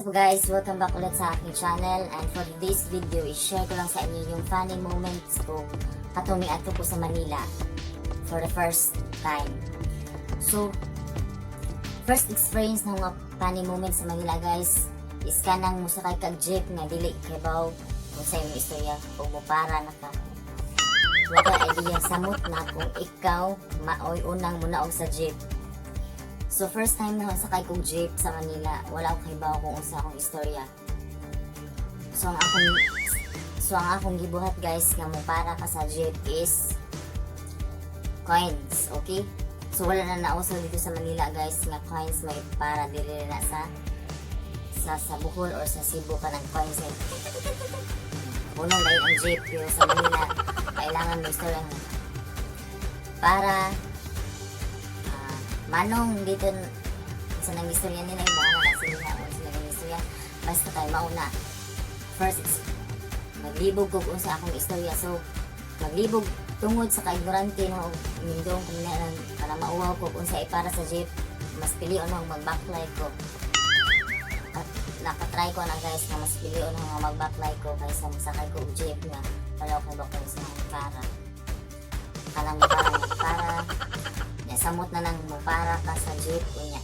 So guys, welcome back ulit sa aking channel, and for this video, i-share ko lang sa inyo yung funny moments ko katong niadto ko sa Manila for the first time. So, first experience ng mga funny moments sa Manila, guys, is kanang musakay kag jeep nga dili kabaw kung sa imong istorya o mo para na ka. Wala idea, samot na kung ikaw maoy unang munaog sa jeep. So first time na ako sakay kong jeep sa Manila, wala akong kahibaw kung unsa akong istorya. So ang akong gibuhat, guys, nga mo para ka sa jeep is coins, okay? So wala na nauso dito sa Manila, guys, nga coins may para diri na sa Bohol or sa Cebu ka ng coins eh. Puno dahil ang jeep, pero sa Manila kailangan mo istorya nga para manong dito sa nang istorya nila yung mga na sila o sila nang istorya, basta kay mauna first maglibog ko kung sa akong istorya. So maglibog tungod sa kaignorante no, nindong kung na para mauwaw ko kung sa ipara sa jeep, mas pilion ang magbaklay ko. At nakatry ko na, guys, nga mas pilion ang magbaklay ko kaysa masakay ko og jeep nga wala ko ba kung sa para kanang para para ya, samot na lang mo para ka sa jeep. Unya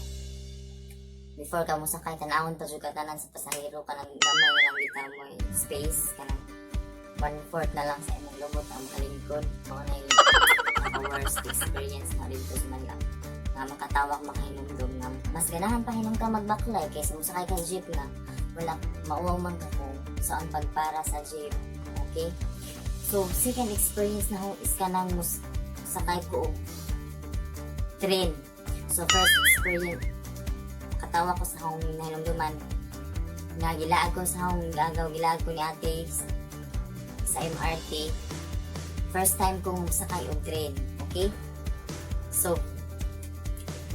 before ka mo sakay, tan-awon pa jud ka tanan sa pasahero, kanang gamay na lang bitaw mo space, kanang one fourth na lang sa imong lubot ang makalingkod. Mao na yung worst experience na dito sa Manila nga makatawak makahinumdum nga mas ganahan pa hinom ka magbaklay kaysa mo sakay ka sa jeep nga wala mauwaw man ka kung saan pagpara sa jeep, okay? So second experience na ho is kanang mus sakay ko og train. So first experience, katawa ko sa akong nahinumduman nga gilaag ko sa akong gagaw, gilaag ko ni ate sa MRT. First time kong sakay og train, okay? So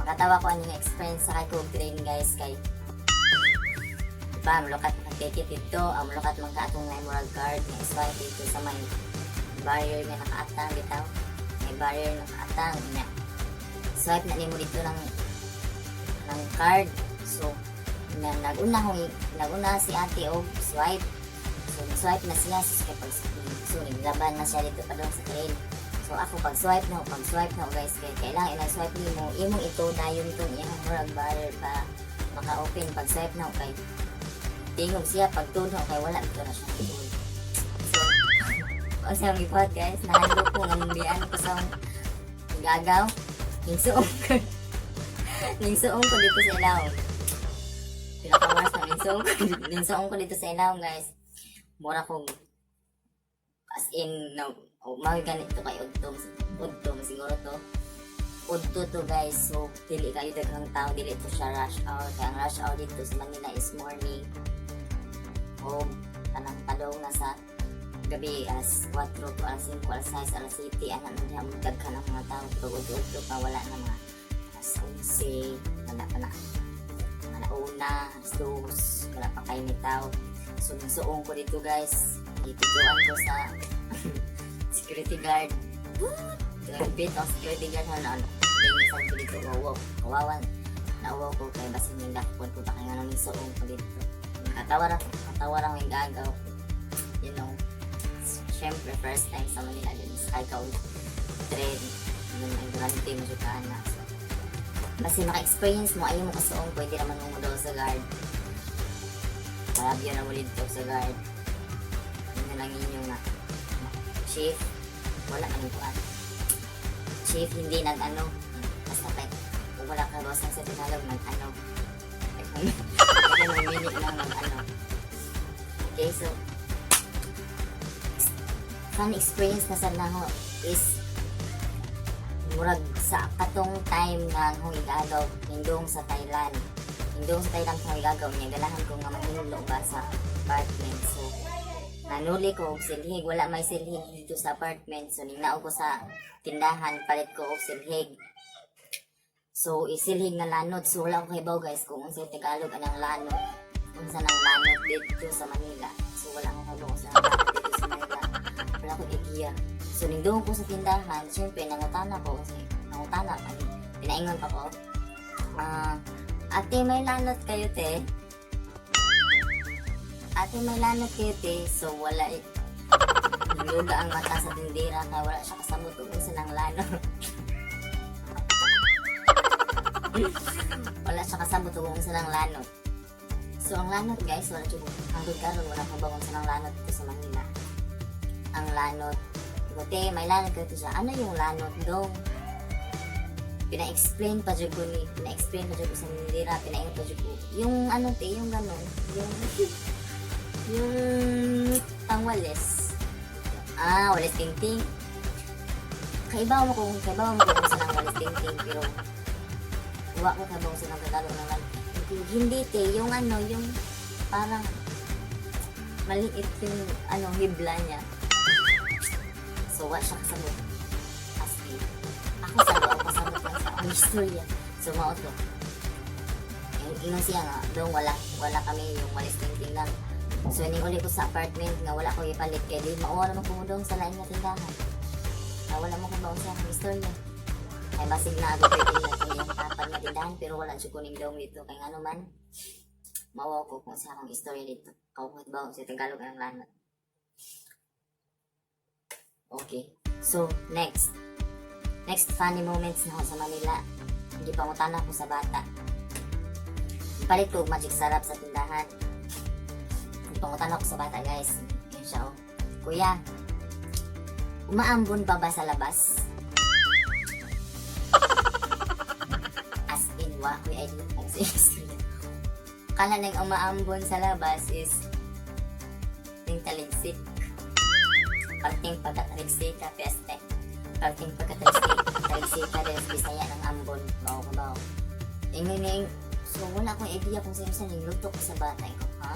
makatawa ko ani nga experience sakay ko og train, guys, kay diba mulukat man ticket dito, ang mulukat man ka atong memory card nga swipe dito sa may barrier nga nakaatang bitaw, may barrier nakaatang niya, swipe na nimo dito ng card. So na, naguna kong naguna si ate og swipe. So swipe na siya, so kay pag so naglaban na siya dito pa sa train. So ako, pag swipe na, guys, kay kailangan ilang swipe nimo imong ito dayon tong iyang murag barrier para maka-open. Pag swipe na kay tingog siya, pag tuno kay wala ito na siya tuod. So ang siyang gibuhat, guys, nahadlok ko nga mabiyaan ko sa gagaw. Ningsuong ko dito sa ilawom. Pinakawas na ningsuong ko dito sa ilawom, guys. Mura kong as in no, oh, mga ganito kay udtong udtong siguro to. Udto to, guys. So dili kayo daghang tao, dili to siya rush hour. Kaya ang rush hour dito sa Manila is morning o kanang padong na sa gabi, alas 4 to alas 5, alas 6, alas 7, ana na diha mo daghan ang mga tao. Pero udto pa wala na, mga alas 11 wala pa na, alauna, alas 2, wala pa kayo ni tao. So nasuong ko dito, guys, gitituan ko sa security guard. Grabe ang security guard, ano ano sa ko dito, wow, kawawan, nauwaw ko kay basin yung dakpon ko pa kay nga nang suong ko dito. Katawa ra yung gagaw. Syempre first time sa Manila din sakay ka og train, yun ang durante mo siya ka ana. So basta maka-experience mo, ayaw mo kasuong, pwede naman mo daw sa guard. Marabyo na mo dito sa guard. Yun na lang inyo nga. Chief, wala man yung kuan. Chief, hindi nag ano, basta kay, kung wala ka boss sa Tagalog, nag ano. Kaya mamili lang nag ano. Okay, so, fun experience na sa naho is murag sa katong time nga akong igagaw hindong sa Thailand. Hindong sa Thailand kong igagaw niya, ganahan ko nga mahinlo ba sa apartment. So nanuli ko og silhig, wala may silhig dito sa apartment. So ningnao ko sa tindahan, palit ko og silhig. So isilhig na lanod. So wala ko kahibaw, guys, kung unsay Tagalog anang lanod. Unsa nang lanod dito sa Manila. So wala ko kahibaw kung sa lanod dito sa Manila. Wala ko idea. So nindung ko sa tindahan, syempre nangutana ko kasi nangutana pa pinaingon pa ko. "Ah, ate, may lanot kayo, te?" Ate, may lanot kayo, te. So, wala eh. Luga ang mata sa tindera kaya wala siya kasabot kung unsa nang lanot. Wala siya kasabot kung unsa nang lanot. So, ang lanot, guys, wala siya, hangtod karon wala ko ba kung unsa nang lanot dito sa Manila. Ang lanot. Diba, te, may lanot kayo siya. Ano yung lanot dong? Pina-explain pa jud ko ni, pina-explain pa jud ko sa tindera, pinaingon pa jud ko. Yung ano, te, yung ganun, yung pangwalis. Ah, walis tingting. Kaibaw mo kung unsa nang walis tingting, pero wa ko kabaw sa nang Tagalog ng lanot. Hindi, te, yung ano, yung parang maliit yung ano, hibla niya. So, wa siya kasabot. As in, ako sa ako kasabot lang sa akong istorya. So, mao to. Ingon siya nga, dong wala kami, yung walis tingting lang. So, ning uli ko sa apartment nga wala ko ipalit kay di mauwa naman ko dong sa lain nga tindahan. Ah, wala mo kung sa akong istorya. Ay basig na ako kay na kung iyang tapad nga tindahan pero wala jud ko ning dong dito kay ngano man mauwa ko kung sa akong istorya dito. Kau ba sa Tagalog ang lanot. Okay. So, next. Next funny moments na ako sa Manila. Hindi pangutana ko sa bata. Palit ko og Magic Sarap sa tindahan. Pangutana ko sa bata, guys. Yun siya, oh. Kuya, umaambon pa ba sa labas? As in, wa ko idea kung sa istorya. Kala nang umaambon sa labas is ning taligsik. Parting pagkataligsika, peste. Parting pagkataligsika, taligsika din sa Bisaya ng ambon. Mao ka ba? Ingon niya, so wala akong idea kung saan saan yung luto ko sa bata. Ikaw, ha?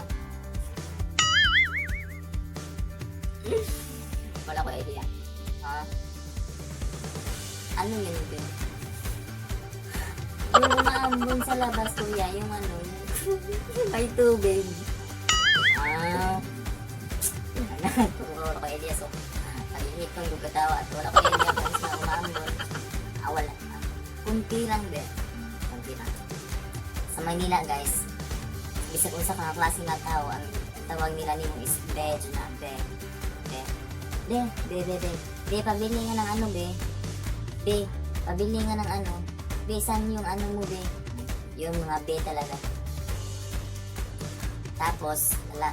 Wala ko idea. Ha? Ano yun, Ben? Yung umaambon sa labas, kuya, yung ano, yung may tubig. Ah. Wala, wala ko idea. So, pag-ihit kong katawa at wala ko idea kung saan umaambon. Ah, wala. Ah, kunti lang, Ben. Kunti lang. Sa Manila, guys, bisag unsa ka nga klase nga tao, ang tawag nila nimo is be, dyan na, be. Be. Be, be, be, be. Be, pabili nga ng ano, be. Be, pabili nga ng ano. Be, saan yung ano mo, be? Yung mga be talaga. Tapos, wala,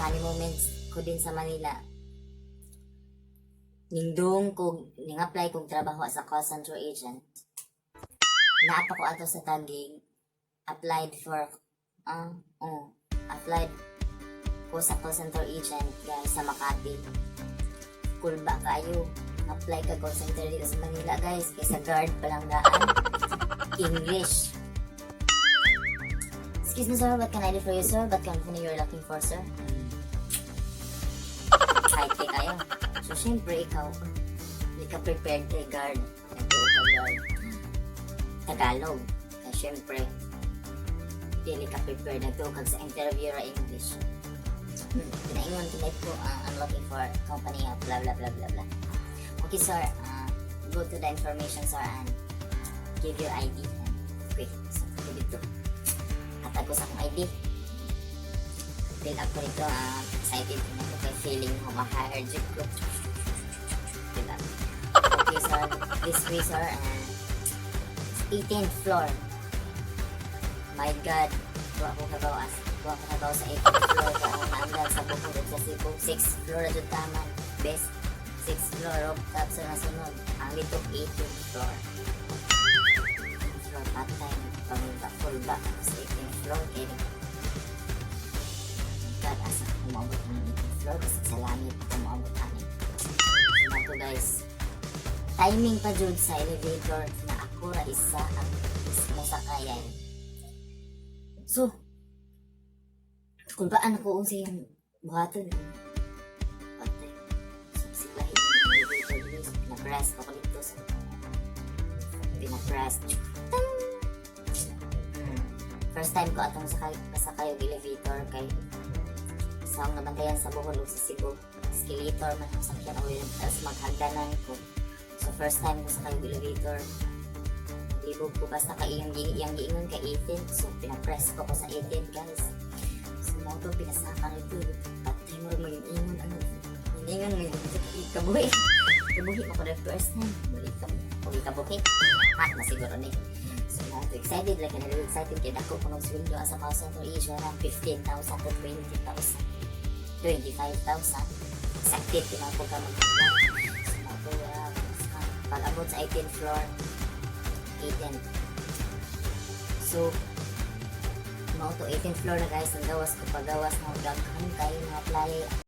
funny moments ko din sa Manila. Nindong ko, ning-apply kong trabaho as a call center agent. Naapa ko ato sa Taguig, applied for, ah, oh, applied ko sa call center agent, guys, sa Makati. Kulba kayo. Apply ka call center dito sa Manila, guys. Kaysa guard pa lang daan. English. Excuse me, sir. What can I do for you, sir? What company you're looking for, sir? Kahit kay kayo. So, syempre, ikaw, hindi ka prepared kay guard. Nagtuo ka guard. Tagalog. Kaya syempre, dili ka prepared. Nagtuo kag sa interview ra English. Pinaingon tinay ko, I'm looking for company of blah blah blah blah blah. Okay, sir, go to the information, sir, and give your ID. Okay, so ko dito. Hatag ko sa akong ID. Fill up ko nito, excited na ko kay feeling ko ma-hire jud ko. Fill up. Okay, sir, this way, sir, and 18th floor. My God, wa ko kabaw sa 18th floor kay akong naandar sa Bohol ug sa Cebu. 6th floor na jud taman. Best 6th floor, rooftop sa nasunod. Ang dito 18th floor. 18th floor patay pamilya full back ako sa 18th floor kay God, asa ko maabot ng 18th floor kasi sa langit ko maabot ani. So, to guys, timing pa jud sa elevator na ako ra isa ang mosakayan. So, kulbaan ako unsa yung buhaton. Patay. So, silahin yung elevator, guys. Pinapress ko dito. So, pinapress. Tang! First time ko atong sakay, kasakay og elevator kay sa akong nabantayan sa Bohol ug sa Cebu. Escalator man ang sakyan o yun, tapos maghagdanan ko. So first time ko sakay og elevator. Libog ko basta kay iyang giingon kay 18. So pinapress ko sa 18, guys. So mo to pinasaka rin to. Patay mo rin maging ingon. Ano, ingon, kabuhi. Kabuhi mo ko the first time. Balik ka, okay kabuhi. Ha, na siguro ni. So, na excited, like, na excited kay dako ko magsweldo sa call center issue na 15,000 to 20,000. 25,000. Excited, kailangan ko ka mag-apply. So, na pag-abot sa 18th floor, 18. So, mao to 18th floor na, guys, ang gawas ko pagawas na daghan kayo mga apply.